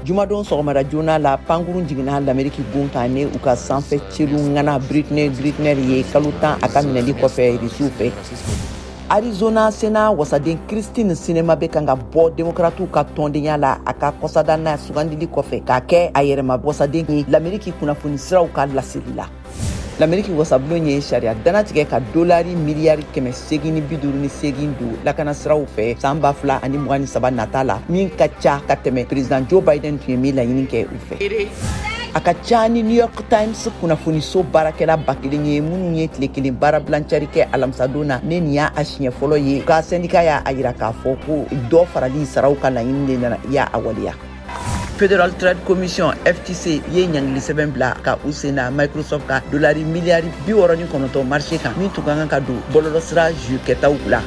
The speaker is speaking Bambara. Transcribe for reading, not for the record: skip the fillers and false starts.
Jumadon sɔgɔmada joona la, pankurun jiginna Lameriki gun kan ni u ka sanfɛ celu ŋana Brittney Griner ye, kalo 10 a ka minɛli kɔfɛ Risiw fɛ. Arizona Sena wasaden Kyrsten Sinema bɛ kan ka bɔ Demokratiw ka tɔndenya la a ka kɔsadana sugandili kɔfɛ k'a kɛ a yɛrɛma wasaden ye, Lameriki kunnafoni siraw ka laseli la. Lameriki wasabulon ye sariya danatigɛ ka dolari miliyari 858 don lakana siraw fɛ san 2023 nata la, min ka ca ka tɛmɛ président Joe Biden tun ye min laɲini kɛ u fɛ. A ka ca ni New York Times kunnafoniso baarakɛla 1000 ye minnu ye tile kelen baarabilancari kɛ alamisadon na, ne nin y'a a siɲɛ fɔlɔ ye. U ka sɛndika y'a yira k'a fɔ ko dɔ farali saraw ka laɲini de nana y'a a waleya. Federal Trade Commission, FTC, ye ɲangili sɛbɛn bila ka u sen na Microsoft ka dolari miliyari 69 marché kan, min tun ka kan ka don bɔlɔlɔsira jeu kɛtaw la.